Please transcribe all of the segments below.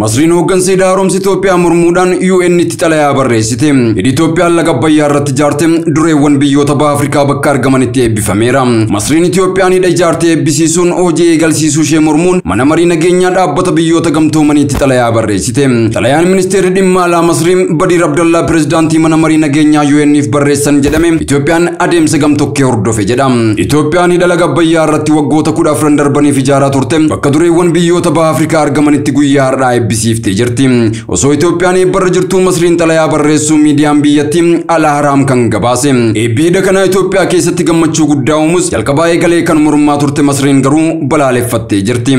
Masriin hooggansa hidha haaromsa Itoophiyaa mormuudhaan UN itti xalayaa barreessite. Hidhi Itoophiyaan laga Abbayyaa irratti ijaarte dureewwan biyyoota baha Afrikaa bakka argamanitti eebbifameera. Masriin Itoophiyaan hidha ijaarte eebbisiisuun hojii eegalsiisuu ishee mormuun mana marii nageenyaa dhaabbata biyyoota gamtoomaniitti xalayaa barreessite. Xalayaan ministeerri dhimma alaa Masriin Badiir Abdallaa pirezidaantii mana marii nageenyaa UN'if barreessan jedhame Itoophiyaan adeemsa gamtokkee hordofe jedha. Itoophiyaan hidha laga Abbayyaa irratti waggoota 14 darbaniif ijaaraa turte bakka dureewwan biyyoota baha Afrikaa argamanitti guyyaa har'aa eebbisiiftee jirti. Osoo Itoophiyaan eebbarra jirtuu Masriin xalayaa barreessuu miidiyaan biyyattii Al-Ahraam kan gabaase. Eebbi hidha kanaa Itoophiyaa keessatti gammachuu guddaa uumuus jalqabaa eegalee kan mormaa turte Masriin garuu balaaleffattee jirti.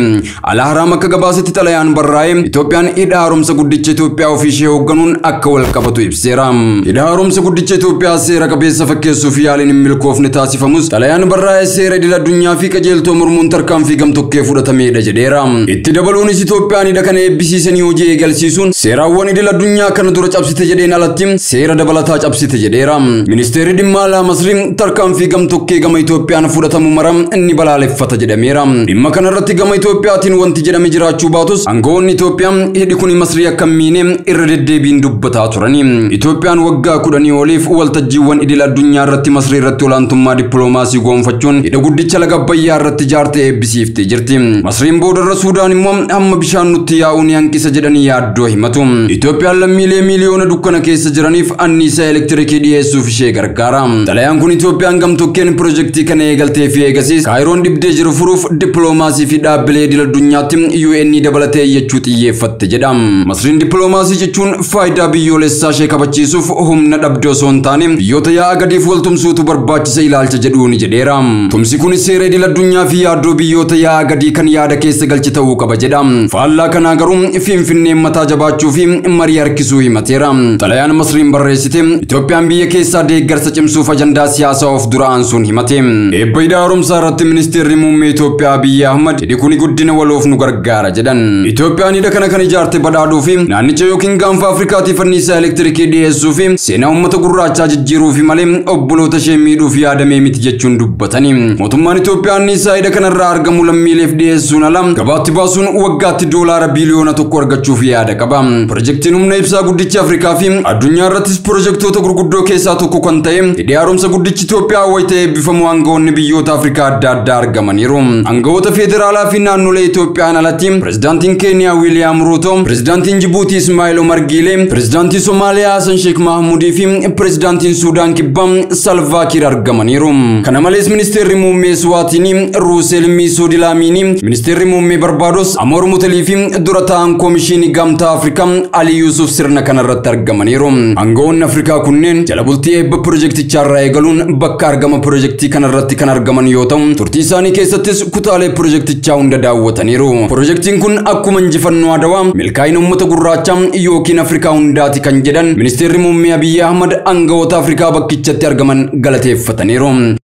Al-Ahraam akka gabaasetti xalayaan barraa'e Itoophiyaan hidha haaromsa guddicha Itoophiyaa ofii ishee hoogganuun akka wal qabatu ibseera. Hidha haaromsa guddicha Itoophiyaa seera qabeessa fakkeessuuf yaaliin hin milkoofne taasifamus xalayaan barraa'e seera idil addunyaa fi qajeeltoo mormuun tarkaanfii gamtokkee fudhatamedha jedheera. Itti dabaluunis Itoophiyaan hidha kana eebbisiisanii hojii eegalsiisuun seeraawwan idil addunyaa kana dura cabsite jedheen alatti seera dabalataa cabsite jedheera. Ministeerri dhimma alaa Masrii tarkaanfii gamtokkee gama Itoophiyaan fudhatamu mara inni balaaleffata jedhameera. Dhimma kanarratti gama Itoophiyaatiin wanti jedhame jiraachuu baatus aangawoonni Itoophiyaa hidhi kun Masrii akka hin miine irra deddeebiin dubbataa turani. Itoophiyaan waggaa 10 oliif waltajjiiwwan idil addunyaa irratti Masrii irratti olaantummaa dippiloomaasii gonfachuun hidha guddicha laga Abbayyaa irratti ijaarte eebbisiiftee jirti. Masriin boodarra Suudaan immoo hamma bishaan nutti yaa'u ni hanqisa jedhanii yaaddoo himatu. Itoophiyaan lammiilee miiliyoona dukkana keessa jiraniif anniisaa elektirikii dhiyeessuuf ishee gargaara. Xalayaan kun Itoophiyaan gamtokkeen pirojektii kana eegaltee fi eegasiis Kaayiroon dhibdee jiru furuuf dippiloomaasii fi dhaabbilee idil addunyaatti UN dabalatee iyyachuu xiyyeeffatte jedha. Masriin dippiloomaasii jechuun faayidaa biyyoolessaa ishee kabachiisuuf humna dhabdee osoo hin taane biyyoota yaa'a gadiif waltumsuutu barbaachisa ilaalcha jedhuuni jedheera. Tumsi kunis seera idil addunyaa fi yaaddoo biyyoota yaa'a gadii kan yaada keessa galche ta'uu qaba jedha. Faallaa kanaa garuu Finfinneen mataa jabaachuu fi marii harkisuu himateera. Xalayaan Masriin barreessite Itoophiyaan biyya keessaa deeggarsa cimsuuf ajandaa siyaasaa of dura aansuun himate. Eebba hidha haaromsaa irratti ministeerri muummee Itoophiyaa Abiyyi Ahmad hidhi kun guddina waloof nu gargaara jedhan. Itoophiyaan hidha kana kan ijaarte badhaadhuu fi naannicha yookiin gaanfa Afrikaatiif anniisaa elektirikii dhiyeessuu fi seenaa uummata gurraachaa jijjiiruu fi malee obboloota ishee miidhuuf yaadamee miti jechuun dubbatani. Mootummaan Itoophiyaa anniisaa hidha kanarraa argamu lammiileef dhiyeessuun ala gabaatti baasuun waggaatti doolaara biliyoona 1 argachuuf yaada qaba. Pirojektiin humna ibsaa guddicha Afrikaa fi addunyaa irrattis pirojektoota gurguddoo keessaa tokko kan ta'e hidhi haaromsa guddichi Itoophiyaa wayita eebbifamu aangawoonni biyyoota Afrikaa adda addaa argamaniiru. Aangawoota federaalaa fi naannolee Itoophiyaan alatti pirezidaantiin Keeniyaa Wiiliyaam Ruuto, pirezidaantiin Jibuutii Ismaa'eel Omar Giilee, pirezidaantiin Somaaliyaa Hasan Sheekh Mahmuudii fi pirezidaantiin Suudaan Kibbaa Salvaa Kiir argamaniiru. Kana malees ministeerri muummee Suwaatinii Ruuseel Miisoo Dilaamiinii, ministeerri muummee Barbaados Amoor Mutalii fi dura ta'an koomishinii Gamtaa Afrikaa Ali Yuusuf sirna kanarratti argamaniiru. Aangawoonni Afrikaa kunneen jala bultii eebba pirojektichaa eegaluun bakka argama pirojektii kanarratti kan argaman yoo ta'u, turtii isaanii keessattis kutaalee pirojektichaa hunda daawwataniiru. Pirojektiin kun akkuma injifannoo Adawaa milkaa'ina uummata gurraachaa yookiin Afrikaa hundaati kan jedhan ministeerri muummee Abiyyi Ahmad aangawoota Afrikaa bakkichatti argaman galateeffataniiru.